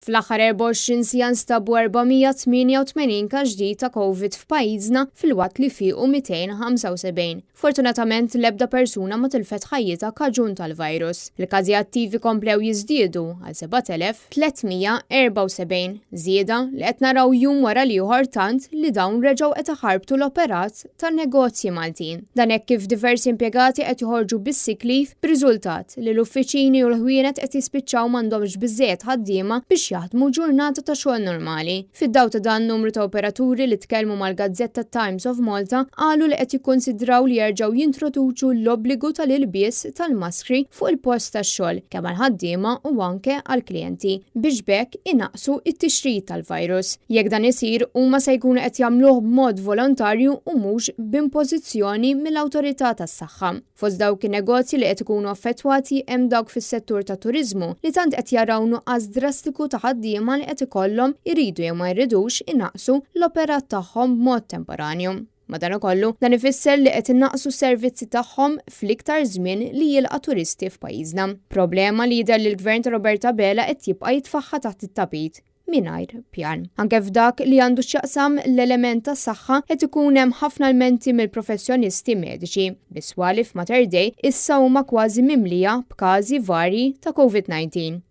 Fl-aħħar 24 siegħa nstabu 488 każ ġdid ta' Covid f'pajjiżna filwaqt li fiequ 275. Fortunatament l-ebda persuna ma tilfet ħajjitha kaġun tal-virus. Il-każi attivi komplew jiżdiedu għal 7374, żieda li qed naraw jum wara l-ieħor tant li dawn reġgħu qed iħarbtu l-operat tan-negozji Maltin. Dan hekk kif diversi impjegati qed joħorġu bis-sick leave b'riżultat li l-uffiċini u l-ħwienet qed jispiċċaw m'għandhomx biżżejjed ħaddiema biex jaħdmu ġurnata ta' xogħol normali. Fid-dawl ta' dan numru ta' operaturi li tkellmu mal-gazzetta Times of Malta qalu li qed jikkunsidraw li jerġgħu jintroduċu l-obbligu tal-ilbies tal-maskri fuq il-post tax-xogħol kemm għall-ħaddiema u anke għall-klijenti biex b'hekk inaqqsu t-tixrid tal-virus. Jekk dan isir, huma se jkunu qed jagħmluh b'mod volontarju u mhux b'impożizzjoni mill-awtorità tas-saħħa. Fost dawk in-negozji li qed ikunu affettwati hemm dawk fis-settur tat-turiżmu li tant qed jaraw nuqqas drastiku ta' ħaddiema li qed ikollhom, iridu jew ma jridux, inaqqsu l-operat tagħhom b'mod temporanju. Madankollu, dan ifisser li qed inaqqsu s-servizzi tagħhom fl-iktar żmien li jilqa' turisti f'pajjiżna. Problema li jidher li l-Gvern ta' Robert Abela qed jibqa' jitfaħħa taħt it-tapit mingħajr pjan. Anke f'dak li għandu x'jaqsam l-element tas-saħħa qed ikun hemm ħafna lmenti mill-professjonisti mediċi, bi swali f'Mater Dei issa huma kważi mimlija b'każi varji ta' Covid-19.